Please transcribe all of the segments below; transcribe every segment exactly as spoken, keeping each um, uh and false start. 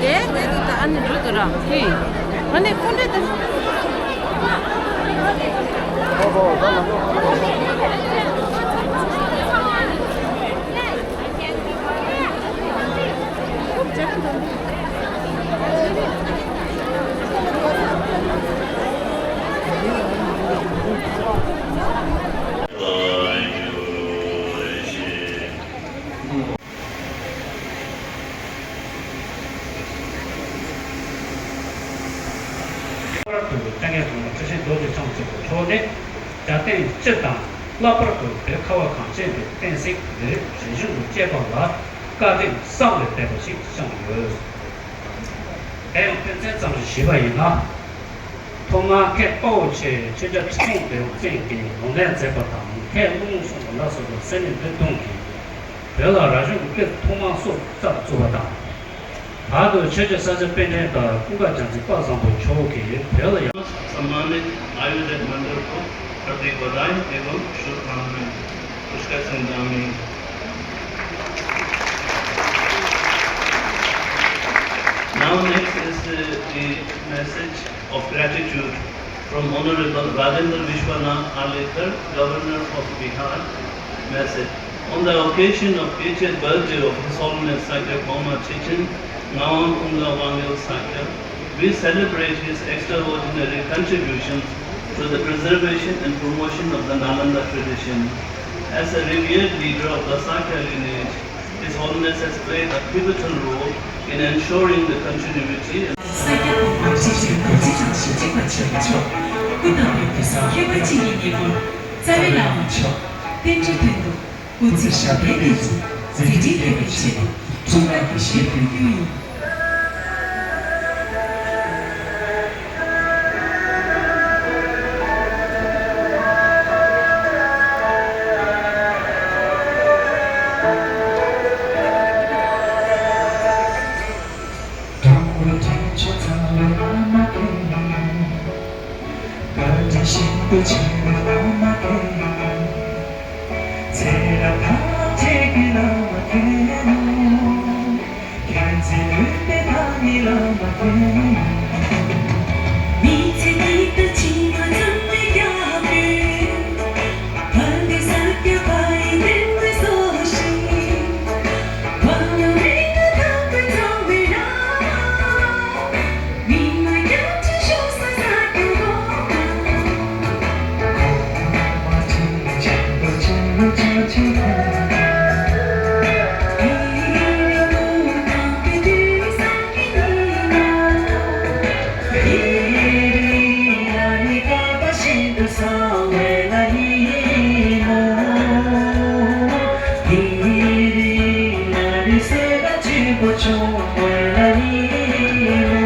དེ་དེ་དུ་ད་ཨ་ནི་འགྲོ་དུ་ར་ཧི། ཨ་ནི་ཁོང་འདྲེ་དུ། ལྷག་པར་དུ་དཔལ་ལྡན་དུ་བཀྲ་ཤིས་རྡོ་རྗེ་འཆང་ཆེན་པོ་མཆོག་ནི་རྒྱལ་བསྟན་སྤྱི་དང་ལྷག་པར་དུ་བོད་ཁ་བ་གངས་ཅན་གྱི་བསྟན་སྲིད་ཀྱི་རིག་གཞུང་གི་གཅེས་པ་ལ་བཀའ་དྲིན་བསམ་ལས་འདས་པ་ཞིག་བསྐྱངས་ཡོད། དེ་ཡང་དཔེ་མཚོན་ཙམ་ཞིག་ཞུས་པ་ཡིན་ན། ཐོག་མར་མཁན་དཔའ་བོ་ཆེ་མཁྱེན་བརྒྱ་ཁྲི་སྲོང་ལྡེའུ་བཙན་གྱིས་ལུང་བསྟན་མཛད་པ་དང་མཁན་ཀླུ་མོ་ཟུང་གི་ལ་སོགས་པ་སེར་སྨད་བོད་གདོང་གིས་བོད་ལ་རང་གཞུང་གི་དཔེ་ཐོག་མར་སྲོལ་ཙམ་བཙུགས་པ་དང་། བར་དུ་ཆོས་རྗེ་ས་སྐྱ་པཎྜི་ཏ་ཀུན་དགའ་རྒྱལ་མཚན་དཔལ་བཟང་པོ་མཆོག་གིས་བོད་ལ་ཡང་། सम्मानित आयोजक मंडल को हार्दिक बधाई एवं शुभकामनाएं। पुष्कर सिंह Dhami. Now next is uh, the message of gratitude from Honorable Rajendra Vishwanath Arlekar, Governor of Bihar. Message. On the occasion of eightieth birthday of His Holiness Sakya Kongma Chichen Ngawang Ungla Wangel Sakya, we celebrate his extraordinary contributions to the preservation and promotion of the Nalanda tradition. As a revered leader of the Sakya lineage, His Holiness has played a pivotal role in ensuring the continuity and ས་སྐྱ་གོང་མ་ཁྲི་ཆེན་རྡོ་རྗེ་འཆང་ཞིང་གཤེགས་པ་ཆེན་པོ་མཆོག་སྐུ་ན་བའི་དུས་སུ་མཁྱེན་པ་ཆེན་པོའི་ཉེ་པོ་རྩ་བའི་བླ་མ་མཆོག་རྟེན་འབྲེལ་དོན་དུ་སྐུ་ཚེ་ཞབས་པད་བརྟན་ཅིང་མཛད་འཕྲིན་རྒྱས་པའི་ཆེད་དུ་འཁྲུངས་སྐར་གྱི་ཞལ་འབུལ་རྒྱུ་ཡིན། དུང་བའི་འཕྲིན་བཅོལ་ཚང་བའི་བླ་མ་མཁྱེན། བཀའ་དྲིན་ཤིན་ཏུ་ཆེ་བའི་བླ་མ་མཁྱེན། ཚེ་རབས་ཐམས་ཅད་ཀྱི་བླ་མ་མཁྱེན། མཁྱེན་བརྩེ་ནུས་པའི་བདག་ཉིད་བླ་མ་མཁྱེན། མི་ཚེ་གཅིག་ཏུ་ཕྱི་མ་ཚང་མའི་རྒྱལ་པོས། བན་དེ་ས་སྐྱ་པ་ཡི་བསྟན་པའི་སྲོག་ཤིང་། སེམས་ལ་སྐྱིད་པོ་བྱུང་བ་ལ་ཡིན་ནོ།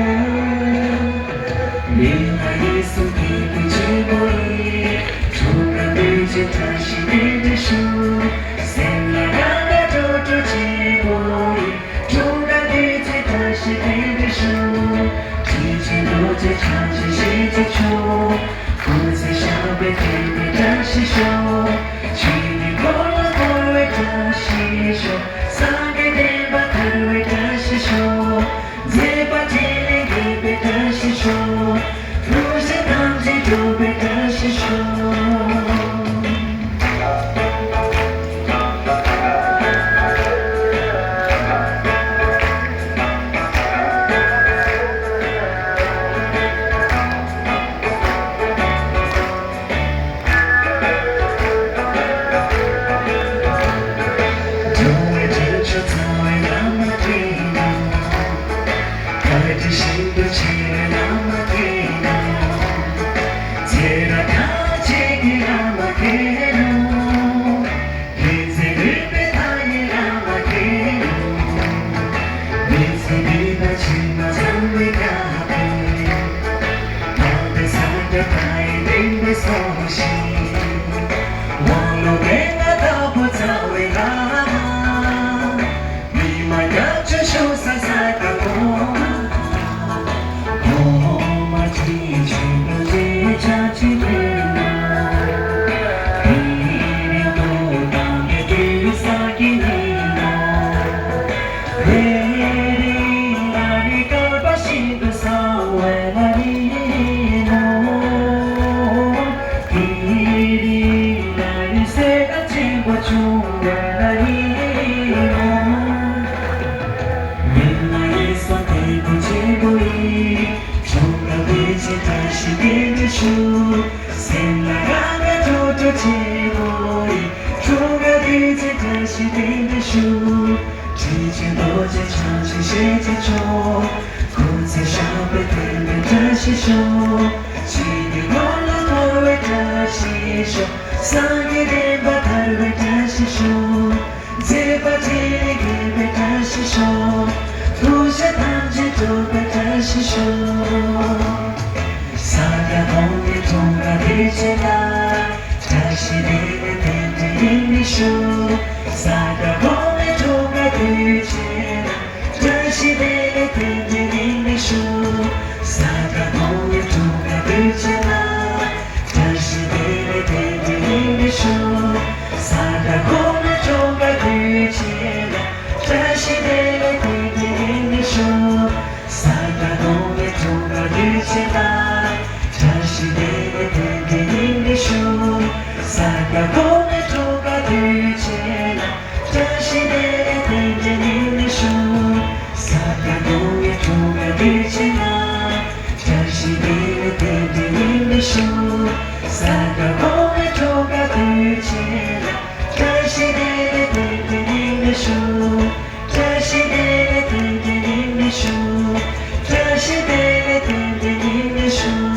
མི་ལ་ཡིད་སུ་སྐྱིད་པོ་ཆེན་པོ་ཡིན། ཁྲོམ་ར་དུས་ཆེན་བཀྲ་ཤིས་བདེ་ལེགས་ཞུ། སེམས་ལ་རང་དགའ་སྤྲོ་སྤྲོ་ཆེན་པོ་ཡིན། ཁྲོམ་ར་དུས་ཆེན་བཀྲ་ཤིས་བདེ་ལེགས་ཞུ། ཁྲི་ཆེན་རྡོ་རྗེ་འཆང་ཆེན་ཞེས་བྱ་མཆོག་སྐུ་ཚེ་ཞབས་པད་བརྟན་པའི་བཀྲ་ཤིས་ཤོག་ཆོས་ཀྱི་འཁོར་ལོ་བསྐོར་བའི་བཀྲ་ཤིས་ཤོག་སངས་རྒྱས་བསྟན་པ་དར་བའི་བཀྲ་ཤིས་ཤོག་མཛད་པ་འཕྲིན་ལས་རྒྱས་པའི་བཀྲ་ཤིས་ཤོག་ལུས་ཅན་ཐམས་ཅད་འགྲུབ་པའི་བཀྲ་ཤིས་ཤོག་འགྲོ་བའི་དྲིན་ཆེན་ཚ་བའི་བླ་མ་དེ་ནོ། བཀའ་དྲིན་ཤིན་ཏུ་ཆེ་བའི་བླ་མ་དེ་ནོ། ཚེ་རབས་ཐམས་ཅད་ཀྱི་བླ་མ་དེ་ནོ། ཡིད་ཚེ་འདུན་པའི་མཐའ་ཡི་བླ་མ་དེ་ནོ། མི་ཚེ་འདི་ན་ཕྱི་མ་བཟང་བའི་བཀའ་དེ། དམ་པའི་ས་སྐྱ་མཐའ་ཡས་བསྟན་པའི་སྲོག་ཤིང་། དབང་ལུང་མན་ངག་དྭགས་པོ་རྩ་བའི་བླ་མ། མི་མ་རྒྱ་མཚོ་བཞུགས་ས་ས་དང་གོང་མ། གོང་མ་ཁྲི་ཆེན་རྡོ་རྗེ་འཆང་ཆེན་ཕེབས་ན། དེ་རིང་ཐུགས་དམ་པའི་དུས་བཟང་གི་ཉིན་མོ། བེ་རི་ལ་ནི་བསྐལ་པ་ཤིན་ཏུ་བཟང་བའི་ལ་ནི་ཡིན་ནོ། དེ་རིང་ལ་ནི་སེམས་དགའ་ཆེན་པོ་བྱུང་བ་ལ་ཡིན་ནོ། མི་ལ་ཡིད་སུ་དད་པོ་ཆེན་པོ་ཡིས། ཁྲོམ་ར་དུས་ཆེན་བཀྲ་ཤིས་བདེ་ལེགས་ཞུ། སེམས་ལ་རང་དགའ་སྤྲོ་སྤྲོ་ཆེན་པོ་ཡིས། ཁྲོམ་ར་དུས་ཆེན་བཀྲ་ཤིས་བདེ་ལེགས་ཞུ། ཁྲི་ཆེན་རྡོ་རྗེ་འཆང་ཆེན་ཞེས་བྱ་མཆོག་སྐུ་ཚེ་ཞབས་པད་བརྟན་པའི་བཀྲ་ཤིས་ཤོག་ཆོས་ཀྱི་འཁོར་ལོ་བསྐོར་བའི་བཀྲ་ཤིས་ཤོག་སངས་རྒྱས་བསྟན་པ་དར་བའི་བཀྲ་ཤིས་ཤོག་མཛད་པ་འཕྲིན་ལས་རྒྱས་པའི་བཀྲ་ཤིས་ཤོག་ཐུགས་བཞེད་ཐམས་ཅད་འགྲུབ་པའི་བཀྲ་ཤིས་ཤོག་ས་སྐྱ་གོང་མའི་འཁྲུངས་སྐར་དུས་ཆེན་ལ། བཀྲ་ཤིས་བདེ་ལེགས་རྟེན་འབྲེལ་ཡིན་པའི་ཤོག་ས་སྐྱ་གོང་མའི་འཁྲུངས་སྐར་དུས་ཆེན་ལ། བཀྲ་ཤིས་བདེ་ལེགས་རྟེན་འབྲེལ་ཡིན་པའི་ཤོག་ས་སྐྱ་གོང་མའི་འཁྲུངས་སྐར་དུས་ཆེན་ལ། བཀྲ་ཤིས་བདེ་ལེགས་རྟེན་འབྲེལ་ཡིན་པའི་ཤོག་ས་སྐྱ་གོང་མའི་འཁྲུངས་སྐར་དུས་ཆེན་ལ། བཀྲ་ཤིས་བདེ་ལེགས་རྟེན་འབྲེལ་ཡིན་པའི་ཤོག་ས་སྐྱ་གོང་མའི་འཁྲུངས་སྐར་དུས་ཆེན་ལ། བཀྲ་ཤིས་བདེ་ལེགས་རྟེན་འབྲེལ་ཡིན་པའི་ཤོག་ས་སྐྱ་གོང་མའི་འཁྲུངས་སྐར་དུས་ཆེན་ལ། བཀྲ་ཤིས་བདེ་ལེགས་རྟེན་འབྲེལ་ཡིན་པའི་ཤོག་ས་སྐྱ་གོང་མའི་འཁྲུངས་སྐར་དུས་ཆེན་ལ། བཀྲ་ཤིས་བདེ་ལེགས་རྟེན་འབྲེལ་ཡིན་པའི་ཤོག་ས་སྐྱ་གོང་མའི་འཁྲུངས་སྐར་དུས་ཆེན་ལ། བཀྲ་ཤིས་བདེ་ལེགས་རྟེན་འབྲེལ་ཡིན་པའི་ཤོག་བཀྲ་ཤིས་བདེ་ལེགས་རྟེན་འབྲེལ་ཡིན་པའི་ཤོག་བཀྲ་ཤིས་བདེ་ལེགས་རྟེན་འབྲེལ་ཡིན་པའི་ཤོག་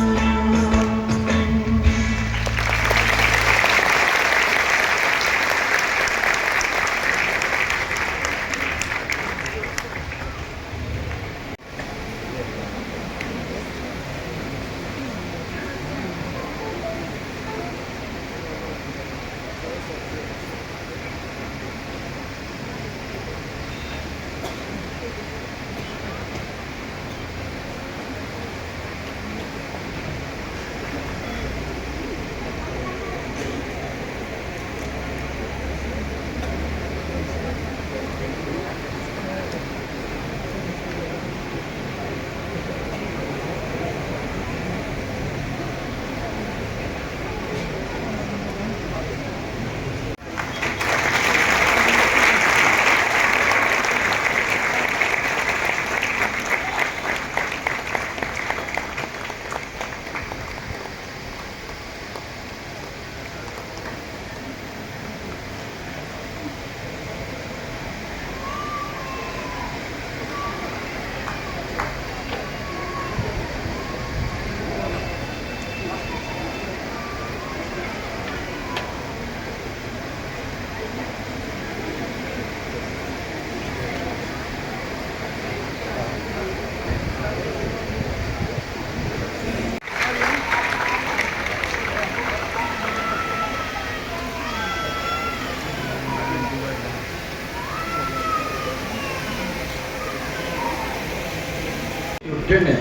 བསྒྲིལ་ནས་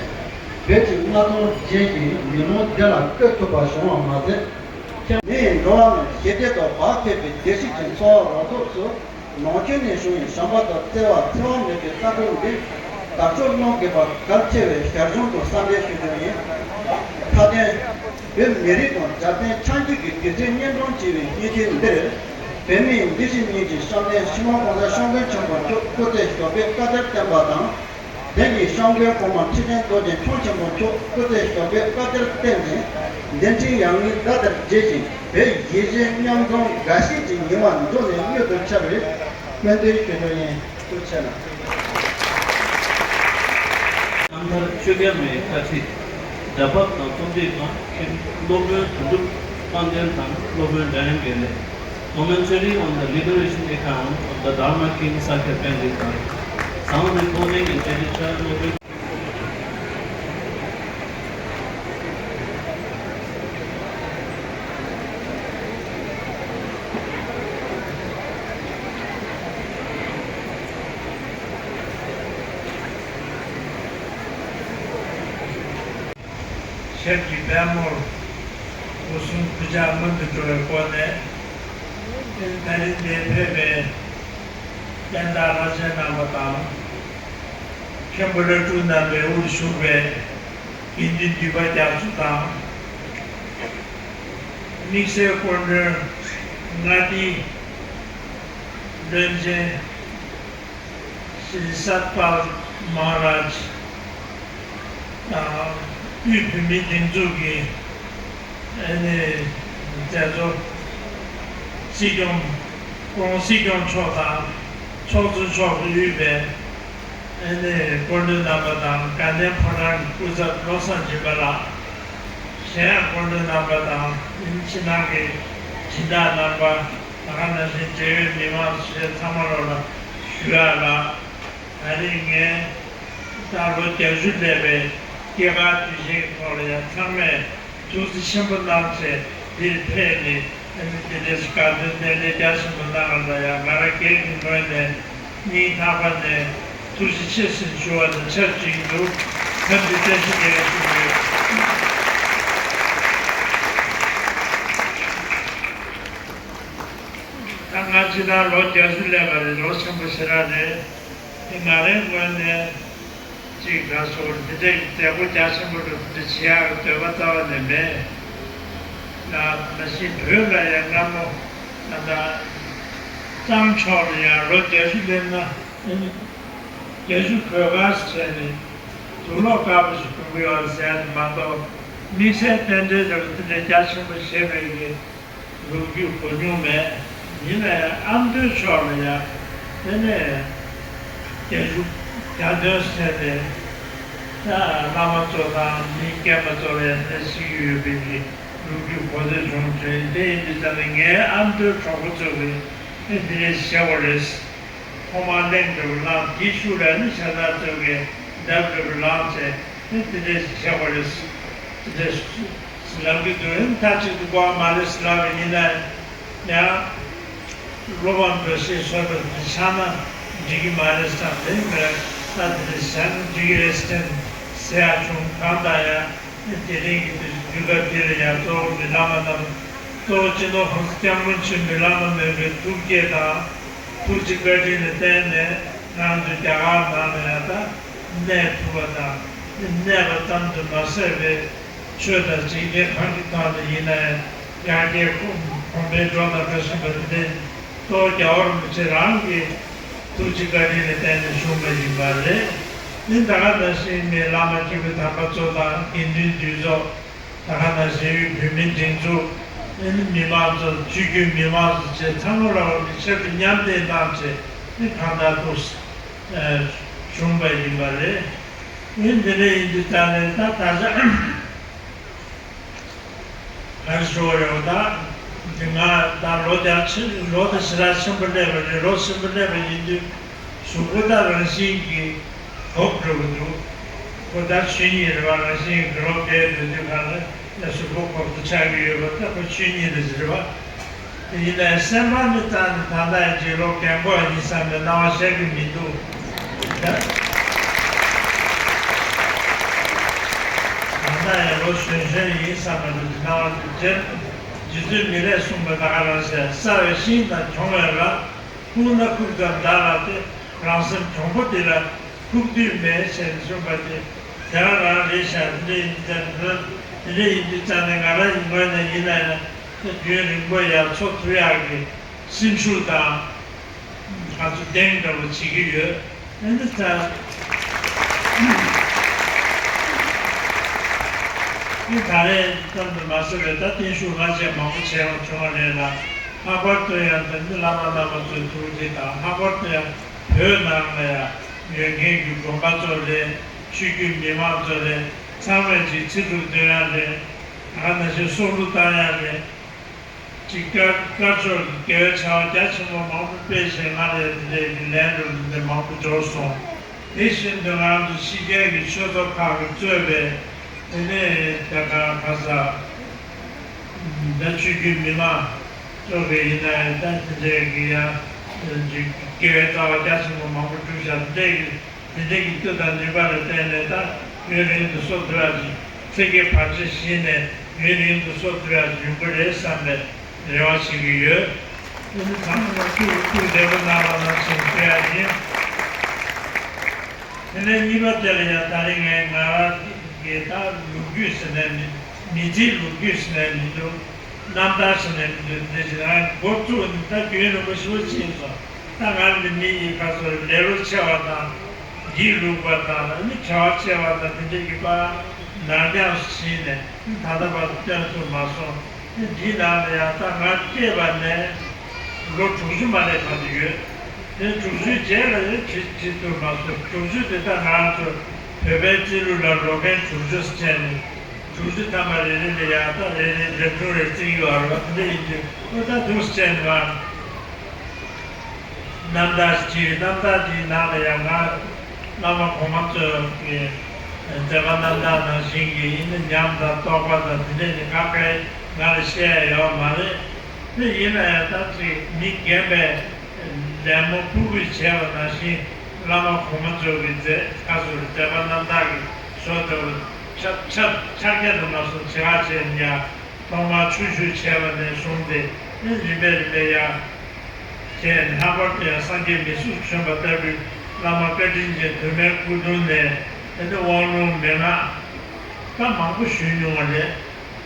བོད་ཀྱི་མངའ་ཐང་ཅན་གྱི་མེ་ལོང་འདི་ལ་བཀོད་ཐུབ་པ་བྱུང་བ་མ་ཟད། མིའི་འགྲོ་བ་མིའི་ཞི་བདེ་དང་བག་ཕེབས་པའི་བདེ་སྐྱིད་ཀྱི་འཚོ་བ་རོལ་ཐོག་སུ་ནང་ཆོས་ནས་བྱུང་བའི་བྱམས་པ་དང་བརྩེ་བ་འཚེ་བ་མེད་པའི་ལྟ་གྲུབ་འདི་བདག་སྐྱོང་གནང་དགོས་པ་གལ་ཆེ་བའི་ཞར་བྱུང་དུ་བསམ་པའི་ཞུ་དོན་ཡིན། མཐའ་དོན། བོད་མི་རིགས་དང་རྒྱལ་བསྟན་བསྐྱངས་རྒྱུ་གི་དུས་ཚོད་སྙན་སྒྲོན་བྱེད་པའི་ཉིན་ཐོ་འདིར། བོད་མིའི་འདུ་ཤེས་གཉིས་ཀྱི་བཤམས་སྟོན་སྤྱི་ནོར་༸གོང་ས་༸སྐྱབས་མགོན་ཆེན་པོ་མཆོག་སྐུ་ཚེ་ཞབས་པད་བསྐལ་བརྒྱར་བརྟན་པ་དང་། བོད་ཀྱི་༸སྐྱབས་མགོན་གོང་མ་ཁྲི་བཙན་རྡོ་རྗེ་འཆང་ཆེན་པོ་མཆོག་སྐུ་ཚེ་ཞབས་པད་བསྐལ་བརྒྱར་བརྟན་ཅིང་། མཛད་འཕྲིན་ཡར་ངོའི་ཟླ་ལྟར་རྒྱས་ཤིང་། བོད་གཞིས་བྱེས་མཉམ་འཛོམས་དགའ་སྐྱིད་ཀྱི་ཉི་མ་འབྲུ་ནས་མྱུར་དུ་འཆར་བའི་སྨོན་འདུན་ཞུ་རྒྱུ་ཡིན། ཐུགས་རྗེ་ཆེ་གནང་། རྣམ་ཐར་ཆོས་རྒྱལ་མའི་བཀའ་ཁྲིད། སྒྲ་ཕབ་དང་རྩོམ་སྒྲིག་པ་མཁན་སློབ་དཔོན་དོན་གྲུབ་དཔལ་ལྡན་དང་སློབ་དཔོན་སྒྲ་དབྱངས་དགེ་ལེགས། Commentary on the Liberation Account of the Dharma King Sakya Pandit དང་། ཟངས་རི་རྡོ་གླིང་གི་བཅར་འདྲི་ཁྲོད་སློབ་དཔོན། ཞབས་ཀྱི་པད་མོར་སྒོ་གསུམ་གུས་ཕྱག་སྔོན་དུ་འགྲོ་བའི་སྒོ་ནས། ད་རིང་འདིར་ཕེབས་པའི་བསྟན་བདག་ལྷ་ཆེན་རྣམ་པ་དང་། མཁན་པོ་ལྷ་ཕྲུག་རྣམ་པའི་དབུར་བཞུགས་པའི་དགེ་འདུན་འདུས་པ་རྒྱ་མཚོ་དང་། དམིགས་བསལ་སྐུ་མགྲོན་མངའ་སྡེའི་བློན་ཆེན་ཤྲི་སཏ་པཱལ་མ་ཧཱ་རཱཇ་དང་། དབུས་བོད་མིའི་སྒྲིག་འཛུགས་ཀྱི་ཨ་ནི་མཛད་གཙོ། སྲིད་སྐྱོང་། སྐུ་ངོ་སྲིད་སྐྱོང་མཆོག་དང་། ཚོགས་གཙོ་མཆོག་གིས་དབུས་པའི་ཨ་ནི་སྐུ་མགྲོན་རྣམ་པ་དང་། དགའ་ལྡན་ཕོ་བྲང་གི་སྐུ་ཚབ་བློ་བཟང་སྦྱིན་པ་ལགས། གཞན་ཡང་སྐུ་མགྲོན་རྣམ་པ་དང་། ཕྱི་ནང་གི་སྦྱིན་བདག་རྣམ་པ། ད་ག་ནང་བཞིན་འབྲེལ་ཡོད་མི་མང་སུ་ཞིག་ཚང་མ་ལོག་ལ་ཞུ་ཡག་ལ། ད་རིང་ངས་ད་ལོ་བརྒྱད་ཅུ་སླེབས་པའི་སྐྱེས་སྐར་དུས་ཆེན་གྱི་ཐོག་ལ་ཡང་ཚང་མས་ཐུགས་རྗེ་ཆེན་པོ་གནང་བྱས་འདིར་ཕེབས་ནས། ཨ་ནི་དེ་འདྲའི་དགའ་སྟོན་དཔལ་ལྡན་རྒྱ་ཆེན་པོ་གནང་བ་ལ་ཡང་ང་རང་སྒེར་གྱི་ངོས་ནས་སྙིང་ཐག་པ་ནས་ཐུགས་རྗེ་ཆེ་ཞེས་ཞུ་བ་དང་ཆབས་ཅིག་ཏུ། འཚམས་འདྲི་བཀྲ་ཤིས་བདེ་ལེགས་ཞུ་གི་ཡོད། ད་ང་ཕྱི་ནང་ལོ་བརྒྱད་ཅུ་སླེབས་པ་རེད། ལོ་ཆེན་པོ་ཞེ་དྲག་རེད། དེ་ང་རའི་ངོས་ནས་ཅིག་ལ་སོགས་འདི་འདྲའི་མཛད་སྒོ་རྒྱ་ཆེན་པོ་འདྲ་འདི་བྱེད་ཡག་གི་འདོད་པ་རྩ་བ་ནས་མེད། ན་ནང་བཞིན་བོད་ལ་ཡང་སྔ་མོ་ད་ལྟ་གཙང་ཕྱོགས་ལ་ཡང་ལོ་བརྒྱད་ཅུ་སླེབས་ན་བརྒྱད་ཅུ་གོས་དཀར་བྱས་ནས་དུག་ལོག་དཀར་པོ་ཞིག་གྱོན་གྱི་ཡོད་ཟེར་ནས་མ་གཏོགས། དམིགས་བསལ་རྟེན་འབྲེལ་འདྲ་བོ་དེ་འདྲའི་རྒྱ་ཆེན་པོ་བྱས་པའི་གི་ལོ་རྒྱུས་གོ་མྱོང་མེད། ཡིན་ན་ཡང་ཨ་མདོའི་ཕྱོགས་ལ་ཡང་དེ་ནས་རྒྱ་ཞུགས་རྒྱ་སྟོན་ཟེར་ཏེ། ད་བླ་མ་ཚོ་དང་མི་རྒན་པ་ཚོ་ལ་ཡང་དེ་ཤེས་ཀྱི་ཡོད་པའི་གི་ལོ་རྒྱུས་གོ་ཐོས་བྱུང་བྱུང་། དེ་ཡིན་དུས་ཙམ་ནས་ངའི་ཨ་མདོའི་གྲོགས་པོ་ཚོ་གིས་དེ་འདི་འདྲས་བྱས་པ་རེད། ཐོག་མར་གླེང་འདྲ་བོ་བླངས། དེའི་ཤུལ་ལ་ནི་ཤ་སྟག་ཚོ་གིས་འདབས་འདྲ་བོ་བླངས་བྱས་ནི་དེ་འདྲས་བྱས་པ་རེད། དེ་འདྲས་ལབ་ཀྱི་འདུག་ཨེ་མཐའ་གཅིག་ཏུ་གོ་བ་མ་རེད་ཟེར་ལབ་པ་ཡིན་ན་ཡང་། བློ་ཕམ་འགྲོ་ཤེས་བཟོ་འདྲ་དེ་ཆགས་ན་འགྲིག་གི་མ་རེད་བསམ། དེ་མེད་ད་དེ་འདྲ་བྱས་ན་འགྲིག་གི་རེད་ཟེར་ཟེར་ཡག་བྱུང་། གང་ལྟར་ཡང་དེ་རིང་གི་དུས་དུས་སྐབས་འདི་ལ་ཡང་གཙོ་བོ་མི་བླ་མ་རྣམས། གཙོ་བོ་སྤྱི་ནོར་༸གོང་ས་༸སྐྱབས་མགོན་ཆེན་པོ་མི་བླ་མ་རྣམ་པའི་ཐུགས་བསྐྱེད་དང་ཐུགས་རྗེ་བཀའ་དྲིན་ལ་བརྟེན་ནས་ང་ཚོ་རྒྱ་གར་ནང་ལ་ཡང་ད་གནས་ཐུབ་པ་དང་། གནས་པ་ཙམ་དུ་མ་ཟད་པའི་ཆོས་དང་འཇིག་རྟེན་གང་གི་ཐོག་ལ་ཡིན་ན་ཡང་ཡར་རྒྱས་གོང་འཕེལ་འགྲོ་དང་འགྲོ་བཞིན་པ་དེ་འདྲའི་གཙོ་བོ་རྒྱལ་བ་རིན་པོ་ཆེ་རང་གི་ཐུགས་རྗེ་བཀའ་དྲིན་ལ་བརྟེན་ནས་བྱུང་བ་ཡིན་པ་རེད། འདི་ད་ག་ནང་བཞིན་ངའི་བླ་མ་སྐྱེས་བུ་དམ་པ་ཚོ་དང་དགེ་འདུན་འདུས་ཚོགས། ད་ག་ནང་བཞིན་བོད་མིའི་སྒྲིག་འཛུགས། ཨ་ནི་མི་མང་ཚོ། ཆོས་བརྒྱུད་མི་མང་ཚོ་བཅས་ཚང་མ་ལ་འོ་ནི་ཆེད་དུ་མཉམ་འབྲེལ་གནང་བྱས་ནི་གང་ལྟར་དུ་ཨ་བྱུང་བ་ཡིན་པ་རེད། ཨ་ནི་འདི་འདྲ་ཡིན་དུས་ཙང་ནས་ད་ད་ཆ་ག་རེ་ཞུ་བ་རེད། འོ་ད་འདི་ང་ད་ལོ་བརྒྱ་ཕྱིན། ལོ་ད་ཞེ་དྲག་ཆེན་པོ་སླེབས་པ་རེད། ལོ་ཆེན་པོ་སླེབས་པ་ཡིན་དུས་གཟུགས་པོ་ད་རང་བཞིན་གྱིས་འགོག་འགྲོ་གི་འདུག་ཁོ་ད་ཆོས་ཉིད་རེད་པ། རང་བཞིན་གྱིས་རོ་བརྒྱལ་འགྲོ་དུས་གང་ལ་ཡང་གཟུགས་པོ་འགོག་ཏུ་ཆགས་ཀྱི་ཡོད་པ་ད་ཁོ་ཆོས་ཉིད་རེད་ཟེར་བ། དེ་ཡིན་ནའི་སེམས་པ་ནི་ད་ནི་ད་ལྟ་ཡང་ཅིག་ལོ་རྒན་གོག་ཡིན་བསམ་པའི་སྣང་བ་ཤར་གྱི་མི་འདུག་ད་ ད་ཡང་ལོ་གཞོན་གཞོན་ཡིན་བསམ་པ་འདྲ་ཅིག་སྣང་བ་འདུག་དེར་རྗེ་བཙུན་མི་ལས་གསུངས་པ་ད་ག་རང་བཤད། བསགས་པའི་ཤིང་དང་གྱོང་བའི་ར། ཁུག་ན་ཁུག་ཙམ་བདག་ལ་སྟེ། རང་སེམས་གྱོང་པོ་འདི་ལ་ཁུག་དུས་མེད་ཞེས་གསུངས་པ་དེ་དེ་རང་རང་རེད་ཤག་དེ་འདྲ་ཡིན་ཙང་དེ་འདྲ་ཡིན་དུས་ཙང་ནས་ང་རང་ཡི་ངོས་ནས་ཡིན་ན་ཡང་རྒྱུན་རིང་པོ་ཡར་འཚོ་ཐུབ་ཡག་གི་སེམས་ཤུགས་དང་། ང་ཚོ་གདེང་འདྲ་པོ་བྱེད་ཀྱི་ཡོད། ཨ་ནི་ད། ཨ་ནི་ད་རེས་ཙམ་དུ་མ་ཟད་པའི་ད་བརྟན་བཞུགས་སྔ་རྗེས་མང་པོ་བྱས་པ་བྱུང་བ་རེད་ལ། ལྷག་པར་དུ་ཡང་ད་ནི་བླ་མ་རྣམ་པ་ཚོའི་ཐུགས་རྗེ་དང་། ལྷག་པར་དུ་ཡང་བོད་ནང་ལ་ཡང་ཡོད་མཁན་གྱི་དགོན་པ་ཚོ་ལས། ཆོས་བརྒྱུད་མི་མང་ཚོ་ལས། ཚང་མས་ཅིག་ཚེ་སྒྲུབ་འདོན་ཡག་ལས། ད་ག་ནང་བཞིན་སྲོག་བླུ་བཏང་ཡག་ལས། ཅིག་དཀར་དཀར་ཕྱོགས་ཀྱི་དགེ་བའི་བྱ་བ་རྒྱ་ཆེན་པོ་མང་པོ་སྤེལ་བཞིན་སྔར་ལས་དེ་འདྲའི་གི་ལན་རེ་ལུང་བསྟན་མང་པོ་འབྱོར་སོང་། དེ་བཞིན་དུ་ང་རང་ཚོ་ཕྱི་རྒྱལ་གྱི་ཆོས་ཚོགས་ཁག་གིས་གཙོས་པའི་དེ་ནས་ད་ག་ག་ས་ད་ཆོས་བརྒྱུད་མི་མང་ཚོ་གི་ཡིན་ན་ཡང་ད་དེ་འདྲའི་གི་ཡང་ཅིག་དགེ་བའི་རྩ་བ་རྒྱ་ཆེན་པོ་མང་པོ་བསྒྲུབས་བཞག་དེ་འདྲའི་གི་དེ་འདྲ་གི་མཐུ་དང་ནུས་པ་ལ་བརྟེན་ནས་ད་ཡུན་རིང་དུ་གསོ་ཐུབ་ཡག་ཅིག་ཚེ་གེ་བར་ཆད་ཞི་ནས་ཡུན་རིང་དུ་གསོ་ཐུབ་ཡག་ཅིག་ཡོང་གི་རེད་བསམ་པའི་རེ་བ་བྱེད་ཀྱི་ཡོད། དེ་ནི་ཚང་མ་ལ་ཐུགས་ཐུགས་བདེ་པོ་གནང་བ་ནང་བཞིན་ཞུ་ཡག་ཡིན། དེ་ནས་གཉིས་པ་དེ་ལ་ཡང་ད་རེས་ངས་ང་རང་གི་ད་ལོ་རྒྱུས་ཟེར་ནས་མི་མི་ཚེའི་ལོ་རྒྱུས་ཟེར་ནས་མི་འདུག་རྣམ་ཐར་ཟེར་ནས་མི་འདུག་འདི་ཞིག་རང་འགོ་བཙུགས་ནས་ད་རྒྱུན་རིང་པོ་ཞེ་པོ་ཕྱིན་སོང་། ད་ང་འདི་མི་ཡི་ཁ་སོ་ལས་ལོ་ཆེ་བ་དང་། སྒྱིད་ལུག་པ་དང་ནི་བྱ་བ་ཆེ་བ་དང་དེ་འདྲ་གི་པ་ནར་འགྱངས་སུ་ཕྱིན་ནས་ད་ལྟ་བར་དུ་སྟོན་ཐུབ་མ་སོང་། འདིའི་ནང་ལ་ཡང་ད་ང་སྐྱེས་པ་ནས་ལོ་དྲུག་ཅུ་མ་ལས་བར་དུ་ཡོད། དེ་དྲུག་ཅུའི་རྗེས་ལ་ཡང་བྱེད་བྱེད་ཐུབ་མ་སོང་། དྲུག་ཅུ་དེ་ད་ང་ཚོ་བོད་པའི་སྤྱི་ལུགས་ལ་ལོ་རྒན་དྲུག་ཅུ་ཟེར་བྱས་ནས། དྲུག་ཅུ་ཐམ་པ་རེ་རེ་ལ་ཡང་ད་རེ་རེ་འདྲ་ཐུང་རེ་བརྩི་གི་ཡོད་རེད་བ། དེ་འདྲ་ཡིན་དུས་ཨོ་ད་འདུག་སེ་བྱས་ནས་མར་རྣམ་ཐར་ཅིག་རྣམ་ཐར་འདིའི་ནང་ལ་ཡང་ང་བླ་མ་གོང་མ་ཚོས་ཀྱི་མཛད་པ་རྣམ་ཐར་ནང་བཞིན་གྱི་ཡིན་ན་ཉམས་དང་རྟོགས་པ་དང་དེ་འདྲས་ནི་ག་གེ་ང་ལ་བཤད་ཡ་ཡོད་མ་རེད། དེ་ཡིན་ན་ཡང་ད་ཅིག་མི་རྒན་པས་ལད་མོ་ཕུ་ཕུ་བྱས་པ་ནང་བཞིན་བླ་མ་གོང་མ་ཚོ་གི་མཛད་ཁ་སོ་རེ་མཛད་པ་རྣམ་དག་གི་ཞོ་ལྟ་བུ་ཆབ་ཆབ་ཕྱག་རྒྱ་དུ་མ་སོང་བྱེད་ཁ་བྱས་ནས་ཡ་ཐོག་མར་ཆུང་ཆུང་བྱས་པ་ནས་བཟུང་སྟེ་ཨེ་རིམ་པས་རིམ་པས་ཡ་བྱས་ལྷག་པར་དུ་ཡང་སངས་རྒྱས་མི་གཟུགས་བྱོན་པ་ལྟ་བུའི་བླ་མ་བཀའ་དྲིན་ཅན་དུ་མའི་སྐུ་གདུང་ནས་ཨེ་ནི་དབང་ལུང་མན་ངག་ད་མང་པོ་ཞུས་མྱོང་བ་རེད།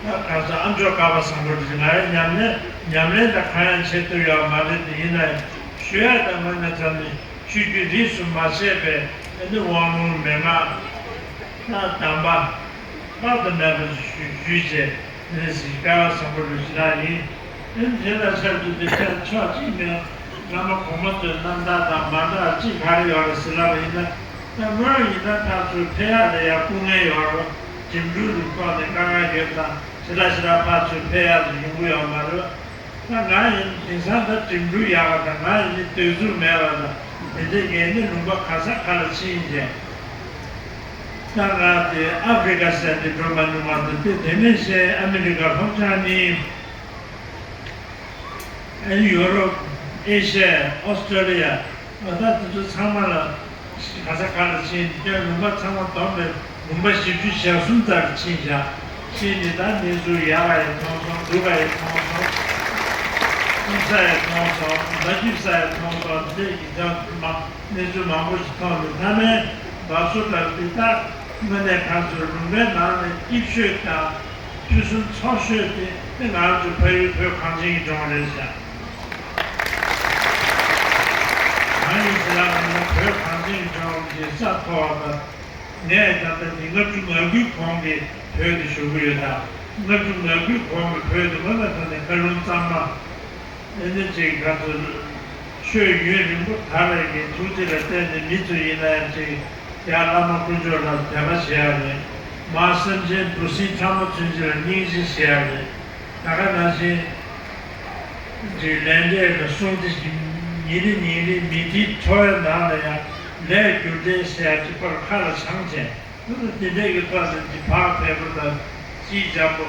ད་ག་ས་ཨ་མཆོག་ཀ་པ་བཟང་པོ་འདི་ང་ཡང་ཉམས་ལེན་ཉམས་ལེན་ད་གང་ཡང་བྱེད་ཐུབ་ཡོད་མ་རེད། དེ་ཡིན་ན་ཡང་ཞུ་ཡག་དང་མ་ན་ཚ་ནི་ཆོས་བརྒྱུད་རིས་སུ་མ་ཆད་པའི་ཨ་ནི་དབང་ལུང་མན་ངག་ད་གདམས་པ་དཔག་ཏུ་མེད་པ་ཞིག་ཞུས་བྱས་ནི་ཞིག་ཀ་བ་བཟང་པོ་ལུས་ཤི་རག་ཡིན། ཨ་ནི་དེ་ལ་ཆབས་ཅིག་དེ་ཕན་ཕྱོགས་གཅིག་ནས་བླ་མ་གོང་མ་ཚོའི་རྣམ་ཐར་དང་མ་འདྲ་གཅིག་ག་རེ་ཡོད་རེད་ཟེར་ལབ་པ་ཡིན་ན། ད་སྔོན་ཡིན་ན་ཕར་ཚུར་ཕེབས་ཡག་ལ་ཡང་སྐུ་ངལ་ཡོད་རེད། འགྲིམ་འགྲུལ་གྱི་ཐོག་ནས་དཀའ་ངལ་ཡོད་ཙང་ཞེ་དྲག་ཞེ་དྲག་ཕར་ཚུར་ཕེབས་ཡག་ལ་ཡོང་གི་ཡོད་མ་རེད། ད་ང་ཡིན་དེང་སང་ད་འགྲིམ་འགྲུལ་ཡག་པ་དང་ང་ཡིན་ནི་སྡོད་ཚུགས་མེད་པ་དང་དེ་འདྲས་ངས་ནི་ལུང་པ་ག་ས་ག་ལ་ཕྱིན་བྱས། ད་ང་དེ་ཨ་ཧྥི་རི་ཀ་ཟེར་དེ་འགྲོ་མ་མྱོང་བ་དང་དེ་དེ་ནས་གཞན་ཨ་མི་རི་ཀ་ལྷོ་བྱང་གཉིས། ཨ་ནི་ཡོ་རོབ། ཨེ་ཤ་ཡ། ཨོ་སི་ཀྲོ་ལི་ཡ། ཨ་ད་དེ་ཚོ་ཚང་མ་ལ་ག་ས་ག་ལ་ཕྱིན་ཏེ་ལུང་པ་ཚང་མ་བསྡོམས་པས་ལུང་པ་བཞི་བཅུ་ཞེ་གསུམ་ཙམ་ཕྱིན་བཞག་ཕྱིན་ནས་ད་གནས་ཚུལ་ཡག་ག་ཡང་མཐོང་སོང་། སྡུག་ག་ཡང་མཐོང་སོང་། སྐྱིད་ས་ཡང་མཐོང་སོང་། མ་སྐྱིད་ས་ཡང་མཐོང་སོང་། དེ་འདྲའི་ཡིག་ཚང་མ་གནས་ཚུལ་མང་པོ་ཞིག་མཐོང་ནས་མཐའ་མའི་བར་སོ་ལྟར་དེ་དག་དངོས་གནས་ཁ་ཚུར་ལུང་པའི་ནང་ནས་སྐྱིད་ཤོས་དང་། ཕུན་སུམ་ཚོགས་ཤོས་དེ་དེ་ང་ཚོ་ཕ་ཡུལ་བོད་གངས་ཅན་གྱི་ལྗོངས་རེད་ཤག་གང་ཡིན་ཟེར་ལབ་པ་ཡིན་ན་བོད་གངས་ཅན་གྱི་ལྗོངས་ཀྱི་ས་མཐོ་བ་དང་། ངས་ད་ལྟ་འདི་ལྔ་བཅུ་ང་དགུའི་གོང་གི་བོད་དུ་བཞུགས་ཀྱི་ཡོད་ད། ལྔ་བཅུ་ང་དགུའི་གོང་གི་བོད་དུ་ང་ལ་ད་ནས་མཁའ་རླུང་གཙང་མ། ཨེ་ནི་ཅིག་ག་ཚོད། ཆོས་ཡུན་རིང་པོ་དར་བའི་གི་ཐུགས་རྗེ་ལ་བརྟེན་ནས་མི་ཚོ་ཡིན་ན་ཡང་ཅིག་ཡར་བླ་མ་དཀོན་མཆོག་ལ་དད་པ་བྱེད་ཡ་རེད། མར་སེམས་ཅན་འབུ་སྲིན་ཕྲ་མོ་ཚུན་ཆད་ལ་སྙིང་རྗེ་བྱེད་ཡ་རེད། ད་ག་ནང་བཞིན་ཅིག་ལས་འབྲས་ལ་སྲུང་སྟེ་ཉིན་རེ་ཉིན་རེ་མི་ཚེའི་འཚོ་བའི་ནང་ལ་ཡང་ལས་རྒྱུ་འབྲས་ཟེར་ཡ་ཅིག་ཕར་ཁ་ལ་བྱང་བྱས། དེ་འདྲའི་གི་ཐོག་ནས་ཀྱི་བག་ཕེབས་པོ་དང་སྤྱི་འཇམ་པོ།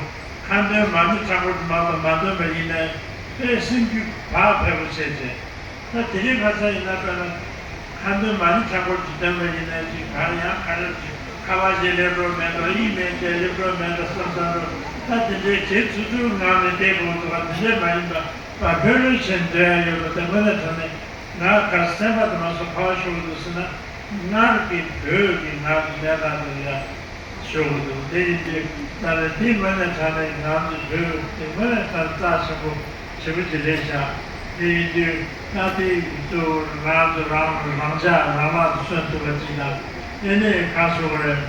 ཁ་འདོན་མ་ཎི་མཁན་པོ་དུ་མ་དང་མ་འདོན་པ་ཡིན་ནའི་དཔེ་སེམས་རྒྱུད་བག་ཕེབས་པོ་བྱས་བྱས། ད་དེ་རིང་ཁ་སང་ཡིན་ན་དཔེར་ན་ཁ་འདོན་མ་ཎི་མཁན་པོ་དུ་འདོན་པ་ཡིན་ནའི་ཅིག་ག་རེ་ཡང་ག་རེ་ཅིག་ ཁ་པར་ཞིག་སླེབས་འགྲོ་མེད་འགྲོ། ཨི་མེལ་ཅིག་སླེབས་འགྲོ་མེད་འགྲོ་བསམ་བསམ་འགྲོ། ད་དེ་འདྲའི་བྱེད་ཚུགས་ཚུགས་ངང་ནས་བསྡད་དགོས་འདུག་ག་དེ་འདྲས་མ་ཡིན་པ་བ་ལྷོད་ལྷོད་བྱས་སྡོད་ཡ་ཡོད་པ་དེ་དངོས་གནས་དྲང་གནས་ང་ག་སེམས་པ་དེ་མ་སོང་ག་པར་ཤོར་འདུག་ཟེར་ན། སྔར་གྱི་བོད་ཀྱི་ང་གནས་སྟངས་དེ་ཡ་ཤོར་འདུག་དེ་ཡིན་དུས་ད་ལན་འདི་དངོས་གནས་དྲང་གནས་ང་ཚོ་བོད་དེ་དངོས་གནས་ད་རྩ་ཆེན་པོ་ཞེ་པོ་ཅིག་རེད་ཤག་དེ་ཡིན་དུས་ད་དེ་ཚོ་ང་ཚོ་རང་རང་ཅག་རང་དབང་དུ་སོན་ཐུབ་པ་ཅིག་དང་། དེ་ནས་ག་སོང་རེད།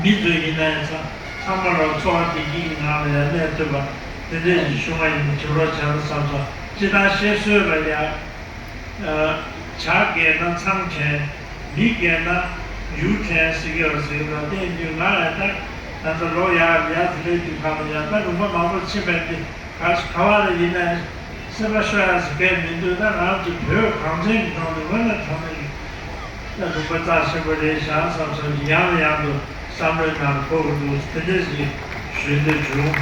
མི་ཚོ་ཡིན་ན་ཡང་ཚང་ཚང་མ་ལ་འཚོ་བ་བདེ་སྐྱིད་ཀྱི་ངང་ལ་ཡང་གནས་ཐུབ་པ་དེ་འདྲས་ཞིག་བྱུང་བ་ཡིན་ན་བྱེད་རོགས་བྱས་ན་བསམ་སོང་། སྤྱིར་བཏང་བཤད་སྲོལ་ལ་ཡ། ཇ་རྒྱས་ན་མཚང་དྲན། མི་རྒྱས་ན་ཡུར་དྲན་ཟེར་གྱི་ཡོད་ཟེར་གྱི་འདུག་དེ་ཡིན་དུས་ང་ལ་ད་ད་ལྟ་ལོ་ཡག་ཡག་དེ་སླེབས་དུས་གང་ལ་ཡ་ད་ལུང་པ་མང་པོ་ཕྱིན་པ་དེ་ག་ག་བ་ལ་ཡིན་ན་སེམས་པ་ཤོར་ཡག་ཟེར་མཁན་མི་འདུག་ད་ང་ཚོ་བོད་གངས་ཅན་གྱི་ལྗོངས་འདི་དངོས་གནས་དྲང་གནས་ཀྱི་ད་ལུང་པ་རྩ་ཆེན་པོ་རེད་ཤག་བསམ་བསམ་གྱི་ཡང་ནས་ཡང་དུ་བསམ་བློའི་ནང་འཁོར་གྱི་འདུག་དེ་འདྲ་ཞིག་ཞུ་འདོད་བྱུང་།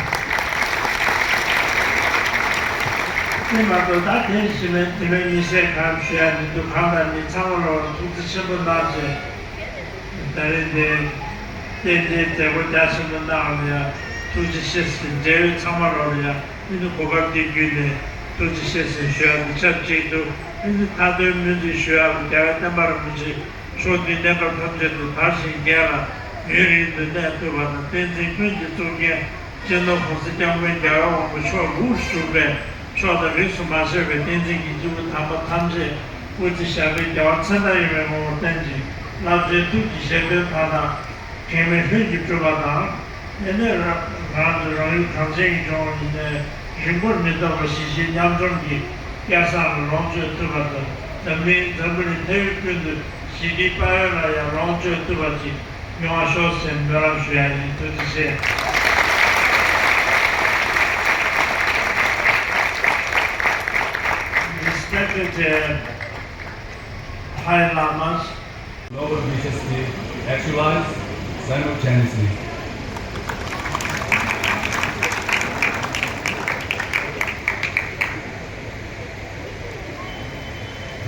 དེ་མ་གཏོགས་ད་དེ་ཞི་མེན་དེ་མེན་ཉིན་ཤས་གང་ཞུ་ཡ་མི་འདུག་གང་ལྟར་མི་ཚང་མ་ལོ་ཐུགས་རྗེ་ཆེན་པོ་གནང་བྱས། ད་རེས་འདི་རྟེན་འབྲེལ་མཛད་སྒོ་རྒྱ་ཆེན་པོ་གནང་བ་ལ་ཡང་ཐུགས་རྗེ་ཆེ་ཟེར། འབྲེལ་ཡོད་ཚང་མ་ལོ་ལ་ཡང་ཨ་ནི་གོ་སྐབས་འདི་བརྒྱུད་ནས་ཐུགས་རྗེ་ཆེ་ཟེར་ཞུ་ཡ་འདི་ཆབས་ཅིག་ཏུ་ཨ་ནི་མཐའ་དོན་སྨོན་ཚིག་ཞུ་ཡ་རྒྱལ་བའི་བསྟན་པ་རིན་པོ་ཆེ་མཆོག་འདི་གནས་སྐབས་ཐམས་ཅད་དུ་དར་ཞིང་རྒྱས་ལ་ཡུན་རིང་དུ་གནས་ཐུབ་པ་དང་། བསྟན་འཛིན་ཀུན་གྱི་གཙུག་རྒྱན་སྤྱི་ནོར་༸གོང་ས་༸སྐྱབས་མགོན་རྒྱལ་བའི་དབང་པོ་མཆོག་དབུར་བཞུགས་པའི་མཆོག་དང་རིས་སུ་མ་ཆད་པའི་བསྟན་འཛིན་གྱི་སྐྱེས་བུ་དམ་པ་ཐམས་ཅད་སྐུ་ཚེ་ཞབས་པད་བརྒྱ་པ་མཚན་རྟགས་ཡོད་པའི་ངོ་བོར་བརྟན་ཅིང་། རླབས་ཆེན་ཐུགས་ཀྱི་བཞེད་དོན་མཐའ་དག་གེགས་མེད་ལྷུན་གྱིས་གྲུབ་པ་དང་། དེ་ནས་རང་ཚོ་རང་ཡུལ་གངས་ཅན་གྱི་ལྗོངས་ཡིན་ནའི་རིང་པོར་མི་ཐོགས་པར་གཞིས་བྱེས་མཉམ་འཛོམས་ཀྱི་སྐལ་བཟང་ལ་ལོངས་སྤྱོད་ཐུབ་པ་དང་། འཛམ་གླིང་འཛམ་བུ་གླིང་མཐའ་དབུས་ཀུན་ཏུ་ཞི་བདེའི་དཔལ་ཡོན་ལ་ཡང་ལོངས་སྤྱོད་ཐུབ་པ་ཅིག་ཡོང་བ་ཤོག་ཟེར་སྨོན་ལམ་ཞུ་ཡ་ཡིན། ཐུགས་རྗེ་ཆེ། Respected, uh, High Lamas. Noble wishes be actualized simultaneously.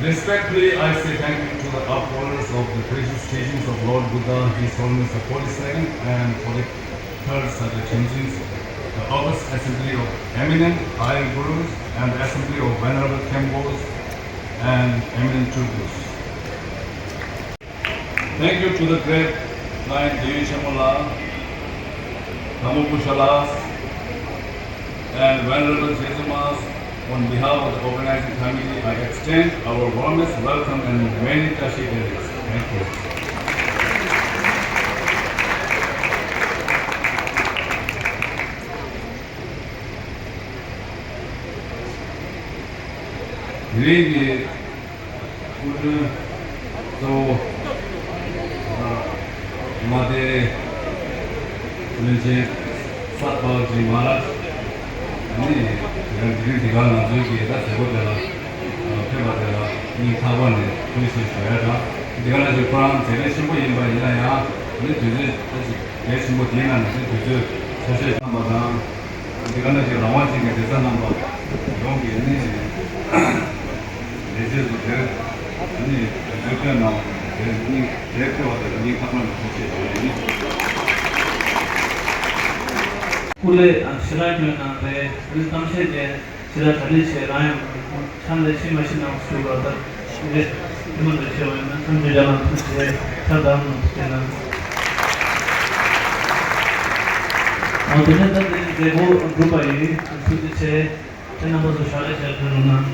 Respectfully, I say thank you to the upholders of the precious teachings of Lord Buddha, His Holiness the forty-second and forty-third Sakya Tenzin, the august assembly of eminent high gurus, and the assembly of venerable temples and eminent true gurus. Thank you to the great Lion Deyi Chemo La, Dhammapuja Las, and Venerable Jesumas. On behalf of the organizing committee, I extend our warmest welcome and many Tashi greetings. Thank you. དེ་རིང་གི་སྐུ་མགྲོན་གཙོ་བོ་མ་དེ་བློན་ཆེན་སར་བྷ་ཇི་མ་ཧཱ་རཱཇ་ནི་དེ་རིང་འདི་ག་ང་ཚོའི་གི་ད་མཛད་སྒོ་དེ་ལ་ཕེབས་པ་དེ་ལ་སྙིང་ཐག་པ་ནས་ཐུགས་རྗེ་ཆེ་ཞུ་ཡ་དང་། འདི་ག་ནང་བཞིན་ཁོ་རང་མཛད་རིམ་ཆེན་པོ་ཡིན་པ་ཡིན་ན་ཡང་ནི་དུས་ཚོད་ད་ཅིག་གལ་ཆེན་པོ་དེའི་ནང་ནས་ནི་དུས་ཚོད་ཆ་ཤས་རྣམ་པ་དང་། འདི་ག་ནང་བཞིན་རང་དབང་ཅན་གྱི་བདེ་རྩ་རྣམ་པ་ཡོངས་ཀྱིས་ནི་ལས་བྱེད་ཚོ་དེར་ནི་མཛུབ་སྟོན་གནང་བ་དེར་སྙིང་དེར་ཕེབས་པ་དེར་སྙིང་ཐག་པ་ནས་ཐུགས་རྗེ་ཆེ་ཞུ་ཡ་ཡིན། སྐུ་ལས་ཞེ་དྲག་སྐྱོན་གནང་རེད། གཏམ་བཤད་དེ་ཞེ་དྲག་གྲ་སྒྲིག་བྱས། རང་ཡང་ཕྱག་ལས་ཤེས་མ་ཤེས་གནང་ཞུ་བ་ལྟར་ཞུ་རེད། དེ་མ་གཏོགས་ཆེ་བ་ཡིན་ན་ཐམས་ཅད་རྒྱ་ལ་ཐུགས་རྗེ་ཆེ། ཐབས་དང་ནང་དུ་བསྟེན་ན། ཨ་དེ་ནས་ད་དེ་མཛད་སྒོ་གྲུབ་པ་ཡིན། ཐུགས་རྗེ་ཆེ། ཁྱེད་རྣམ་པ་ཚོ་ཕྱག་ལས་བྱ་ཐུབ་རུང་ན།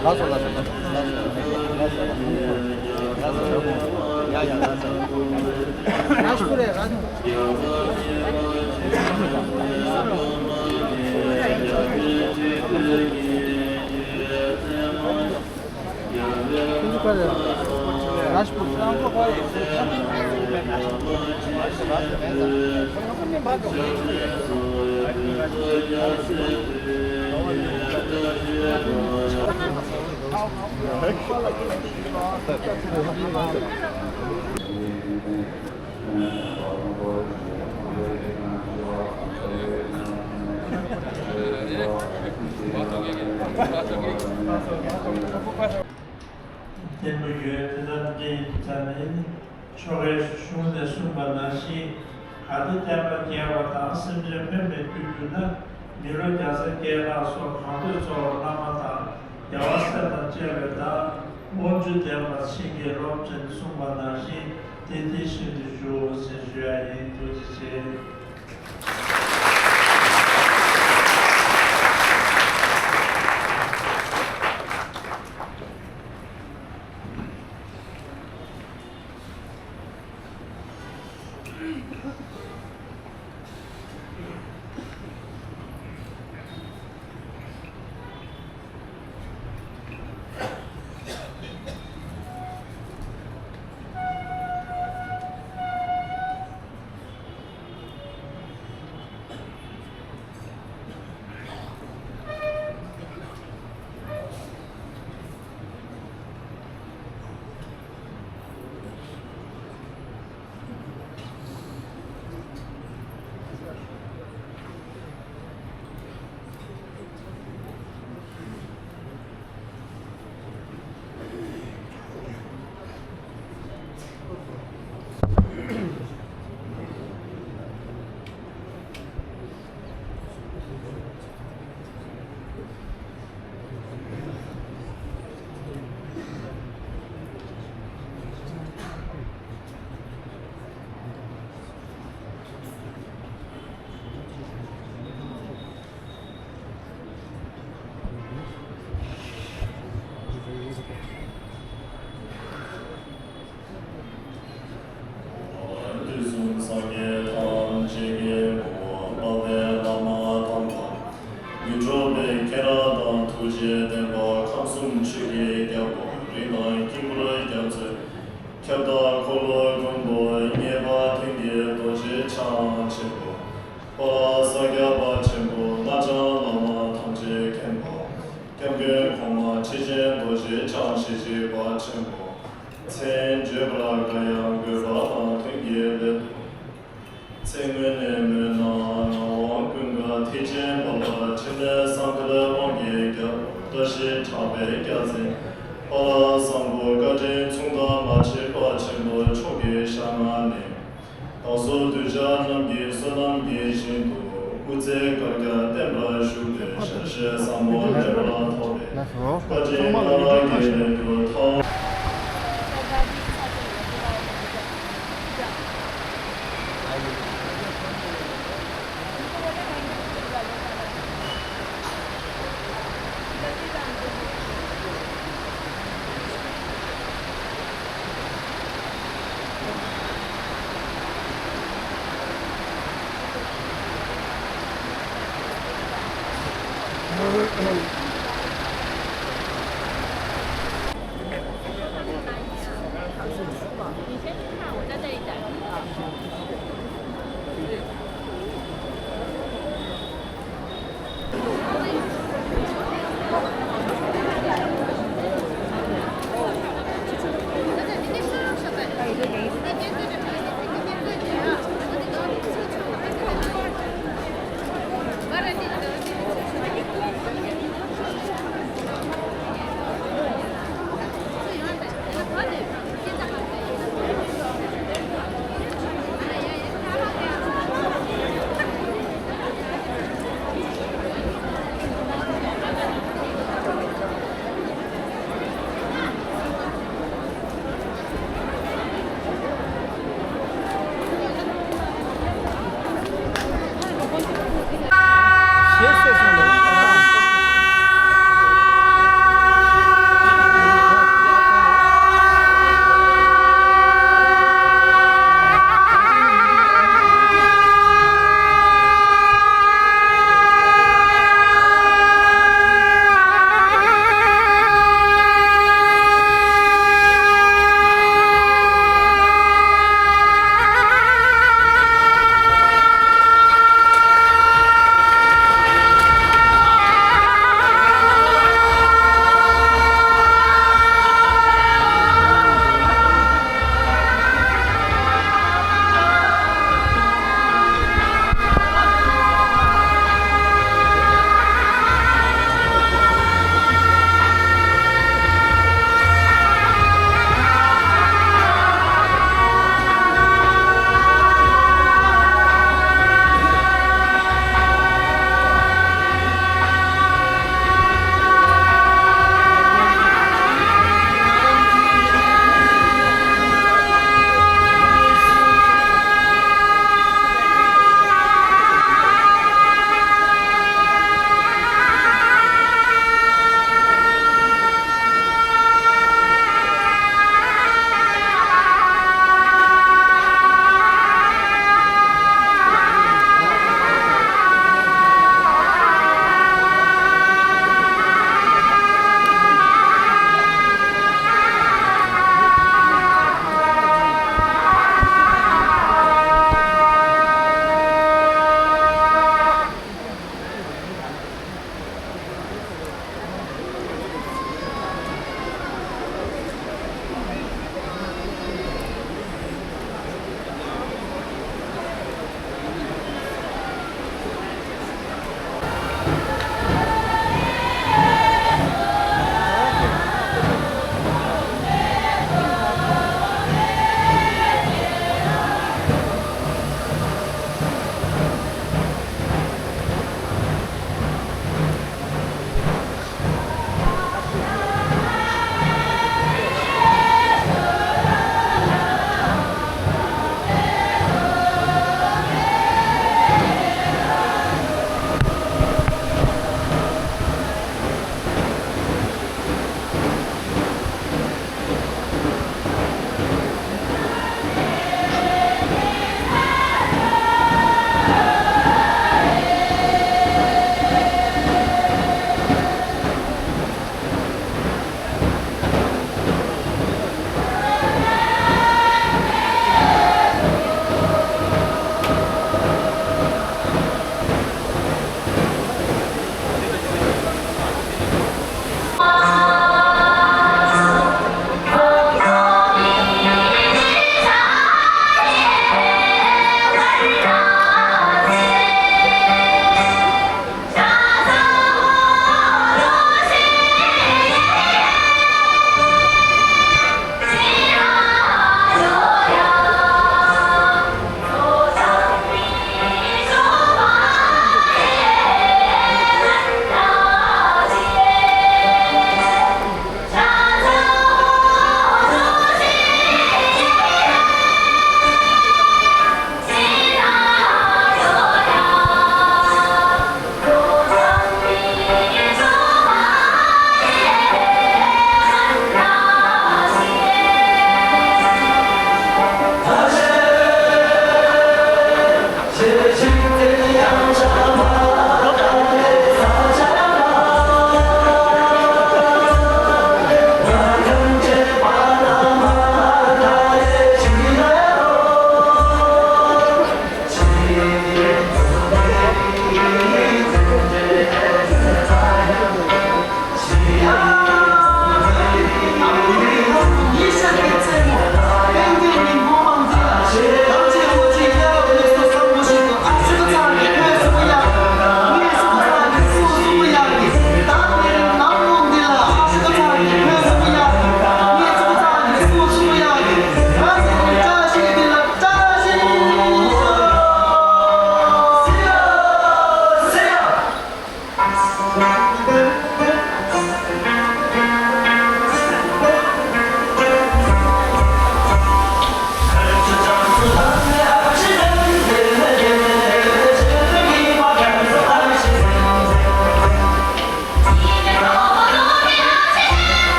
ལགས་སོ་ལགས་སོ་ལགས་སོ་ལགས་སོ་ལགས་སོ་ལགས་སོ་ལགས་སོ། ཡ་ཡ་ལགས་སོ། བརྟན་པོ་ཡོད། དེ་ལྟར་འདི་ཡིན་དུས་ཙམ་ནས་ནི་ཆོ་གའི་གཞུང་ནས་གསུངས་པ་ནང་བཞིན། གལ་ཏེ་བསྟན་པ་རྒྱས་པ་དང་སེམས་ཅན་ཕན་པའི་དུས་གྱུར་ན། མི་ལོ་བརྒྱ་རྩ་བརྒྱད་ལྷག་སོགས་གང་འདོད་གཙོ་བོར་བླ་མ་དང་རྒྱལ་བ་སྲས་དང་བཅས་པའི་བདག་དབང་བཅུ་ལྡན་པ་བྱིན་གྱིས་རློབས་ཅན་གསུངས་པ་ནང་བཞིན། དེ་དེ་བཞིན་དུ་འགྱུར་ཟེར་ཞུ་ཡ་ཡིན། ཐུགས་རྗེ་ཆེ། དུས་གསུམ་སངས་རྒྱས་ཐམས་ཅད་ཀྱི་ངོ་བོ་དཔག་པའི་བླ་མ་དམ་པ། མི་འཕྲོགས་པའི་མཁྱེན་རབ་དང་ཐུགས་རྗེ་ལྡན་པ། ཁམས་གསུམ་ཆོས་ཀྱི་རྒྱལ་པོ། རིགས་དང་དཀྱིལ་འཁོར་རྒྱ་མཚོའི་ཁྱབ་བདག། འཁོར་ལོ་མགོན་པོ་མཉེས་པ་ལྡན་གྱི་རྡོ་རྗེ་འཆང་ཆེན་པོ། པཱ་ལགས་ས་སྐྱ་པ་ཆེན་པོ། སྔགས་འཆང་བླ་མ་ཐམས་ཅད་མཁྱེན་པ། སྐྱབས་མགོན་གོང་མ་ཁྲི་ཆེན་རྡོ་རྗེ་འཆང་ཞེས་བྱ་བ་ཆེན་པོ། མཚན་བརྗོད་པར་དཀའ་ཡང་དགོས་པ་དང་དོན་གྱི་སླད་དུ། མཚན་སྔོན་ནས་སྨོས་ན་ངག་དབང་ཀུན་དགའ་ཐེག་ཆེན་དཔལ་འབར། འཕྲིན་ལས་སངས་རྒྱས་དབང་གི་རྒྱལ་པོ། བཀྲ་ཤིས་གྲགས་པའི་རྒྱལ་མཚན། པཱ་ལགས་བཟང་པོ་བཀའ་དྲིན་མཚུངས་ཟླ་མ་མཆིས་པ་ཆེན་པོ་མཆོག་གི་ཞལ་སྔ་ནས། བདག་སོགས་གདུལ་བྱ་རྣམས་ཀྱི་བསོད་ནམས་ཀྱི་ཞིང་དུ་སྐུ་ཚེ་བསྐལ་བརྒྱར་བརྟན་པར་བཞུགས་པའི་ཞལ་བཞེས་བཟང་པོ་བདེ་བར་ཐོབ་པའི་བཀའ་དྲིན་བླ་མ་གིས་ལེགས་གྲུབ་ཐོབ།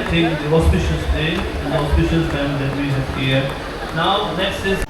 Take the auspicious day and the auspicious time that we have here. Now, next is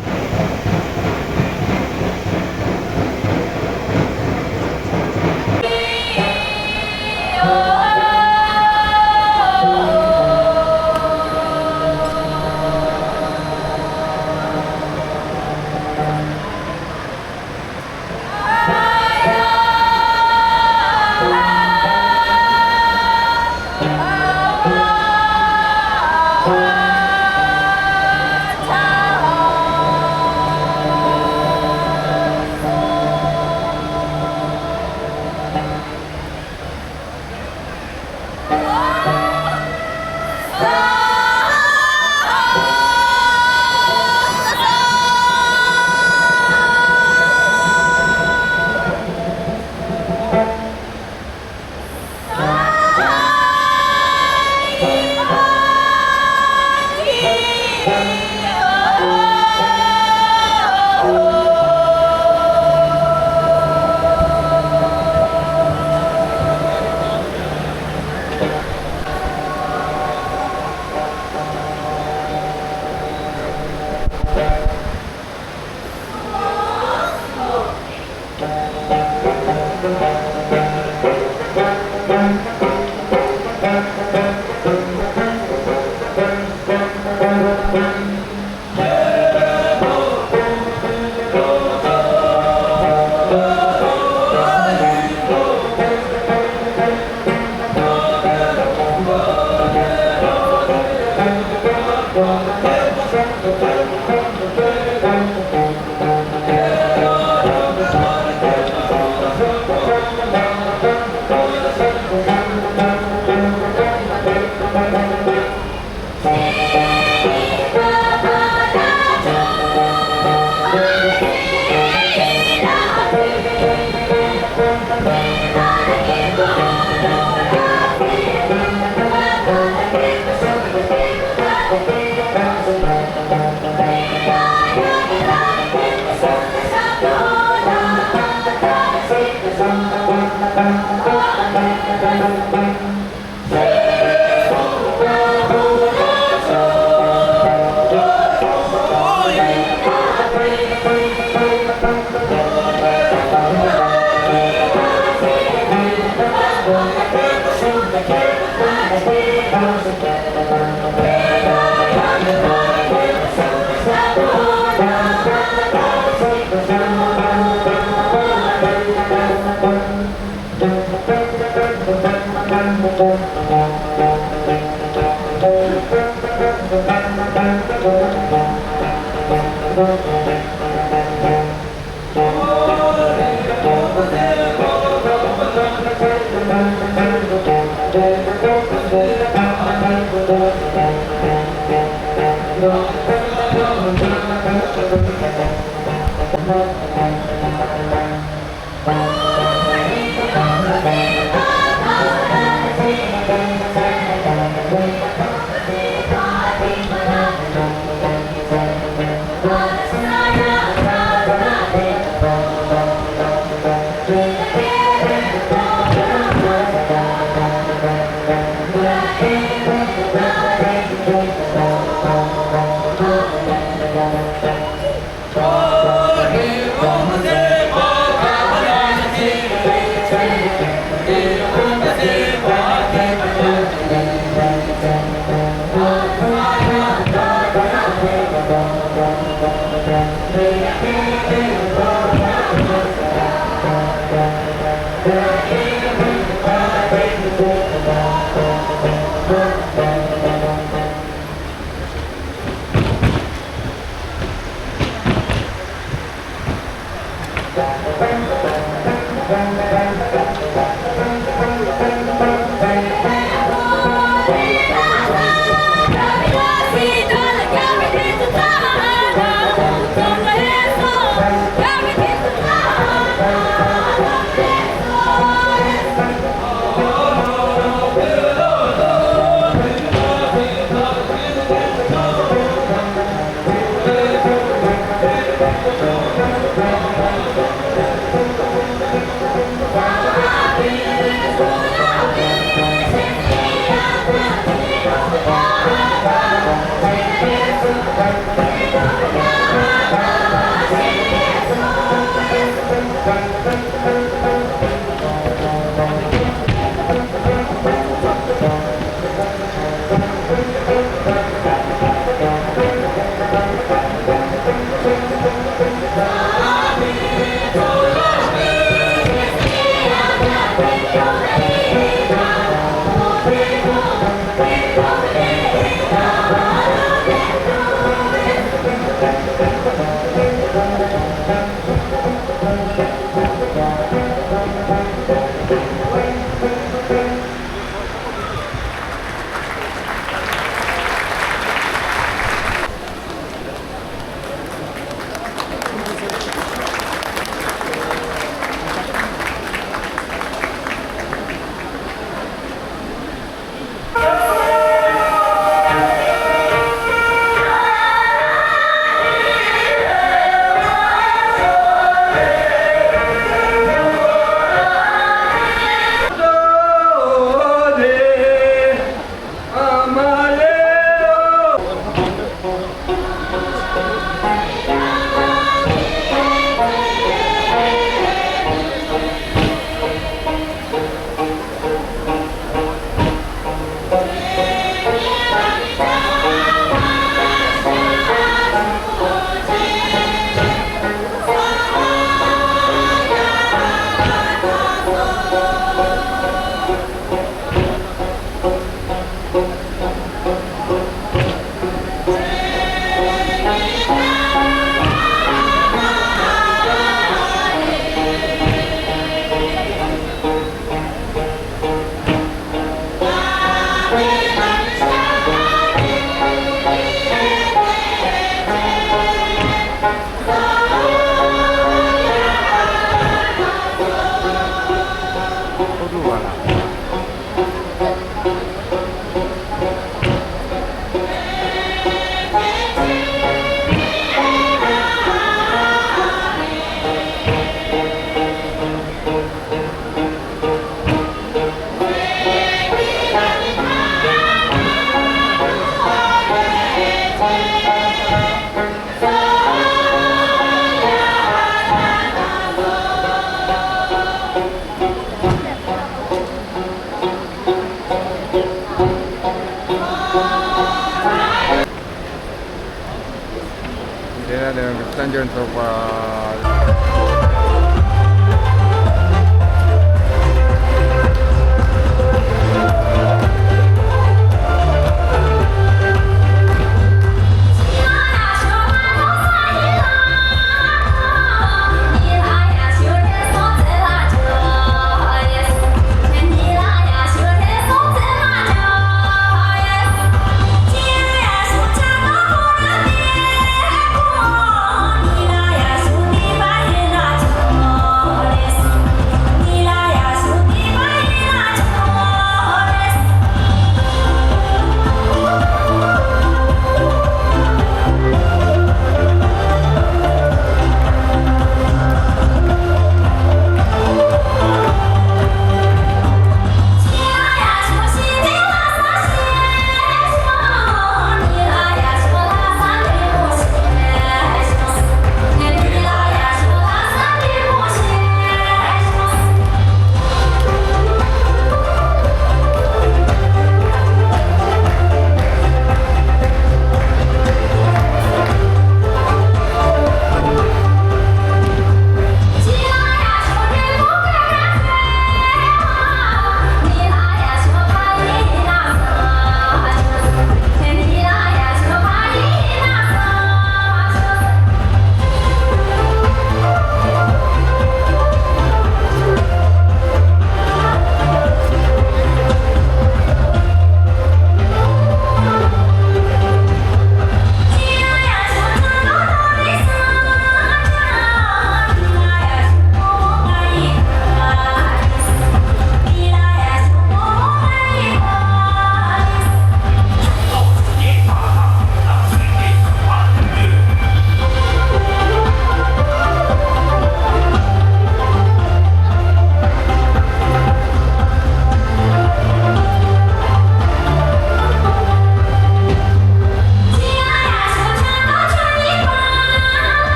དེ་ནས་བསྟན་འགྱུར་རྫོགས་པ།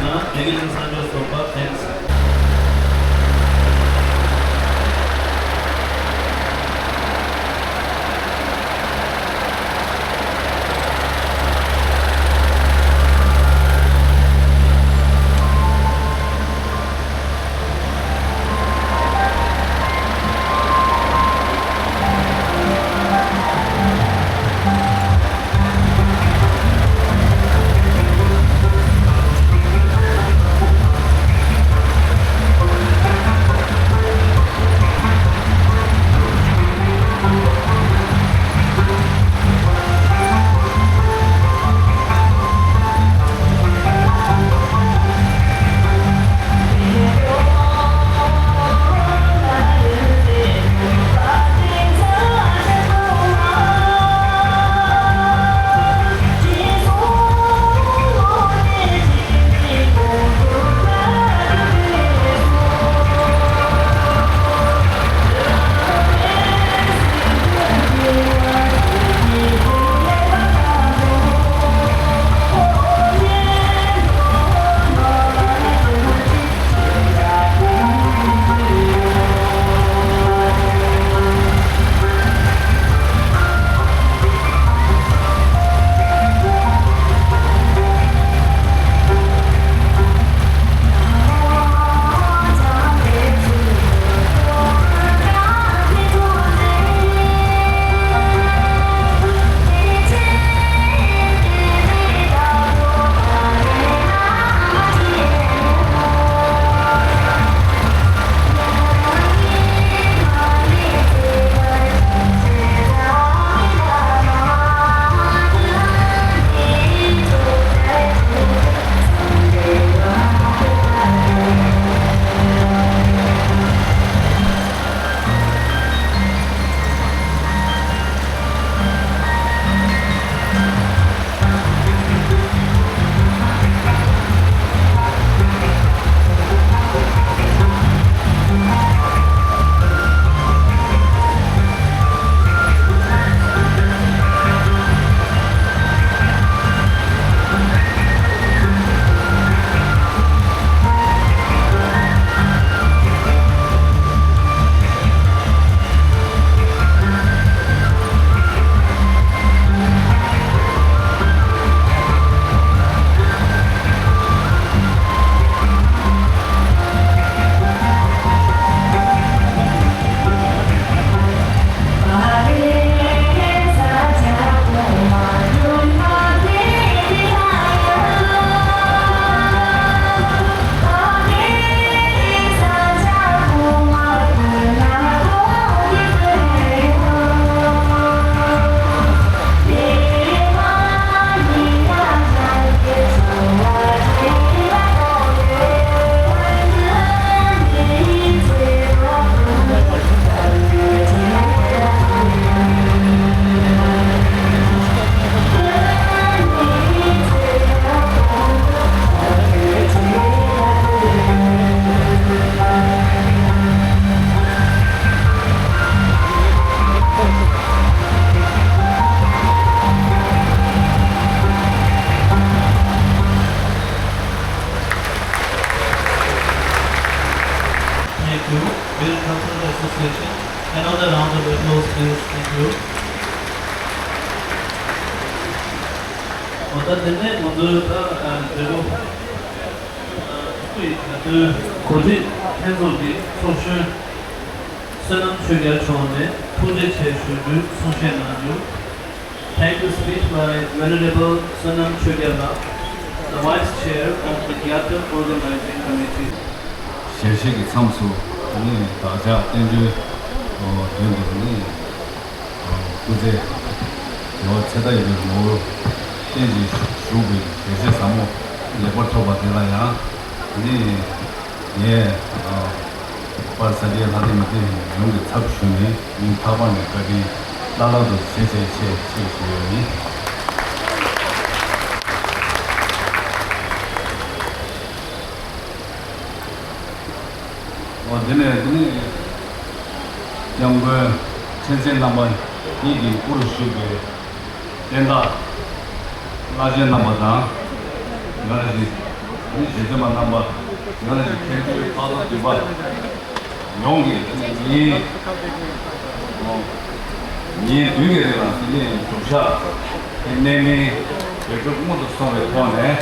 Thanks. Thank you. Will Cultural Association, another round of applause, please. Thank you. ཨོ་ད་དེ་ནས་ང་ཚོའི་ད་ཨ་འབྲས་བུ་ཨ་སྐུའི་ད་དུང་གོ་སྒྲིག་ལྷན་ཚོགས་ཀྱི་ཚོགས་གཞོན་བསོད་ནམས་ཆོས་རྒྱལ་མཆོག་ནས་ཐུགས་རྗེ་ཆེ་ཞུ་རྒྱུའི་གསུང་བཤད་གནང་རྒྱུ། Thank you speech by Venerable Sonam Chogyala, the Vice Chair of the Gyata Organizing Committee. ཞལ་བཞེས་ཀྱི་མཚམས་སུ་ནི་བདག་ཅག་བསྟན་འགྲོའི་མདུན་དུ་ནི་སྐུ་ཚེ་རྒྱལ་བ་ཚེ་མཐའ་ཡས་པའི་ངོ་བོར་བརྟན་ཅིང་བཞུགས་པའི་ཞལ་བཞེས་ཟབ་མོ་ལེགས་པར་ཐོབ་པ་དེ་ལ་ཡང་ནི་ངས་པར་ས་སྐྱའི་ལྷ་སྡེ་མི་སྡེ་ཡོངས་ཀྱི་ཚབ་ཞུས་ནས་སྙིང་ཐག་པ་ནས་བཀའ་དྲིན་བླ་ལྷག་ཏུ་ཆེ་ཆེ་ཆེ་ཞུ་ཡོད་ཡིན། འོ་དེ་ནས་དེ་ནས་སྐྱབས་མགོན་ཁྲི་འཛིན་རྣམ་པ་གཉིས་ཀྱི་སྐུ་རུ་བཞུགས་པའི་བསྟན་བདག་བླ་ཆེན་རྣམ་པ་དང་། ང་རང་གི་ ནི་གཞི་འཛིན་པ་རྣམ་པ་ཡོངས་ལ་ཞིག་མཁན་ཆོས་ཁག་ཚོ་འདུས་པ་ཡོངས་ཀྱིས་ཉིན་ཉིན་བདུན་གྱི་རིང་ལ་འདི་ནས་གྲུབ་ཆ་གནད་སྨིན་བེད་སྤྱོད་སྔོན་དུ་སོང་བའི་ཐོག་ནས།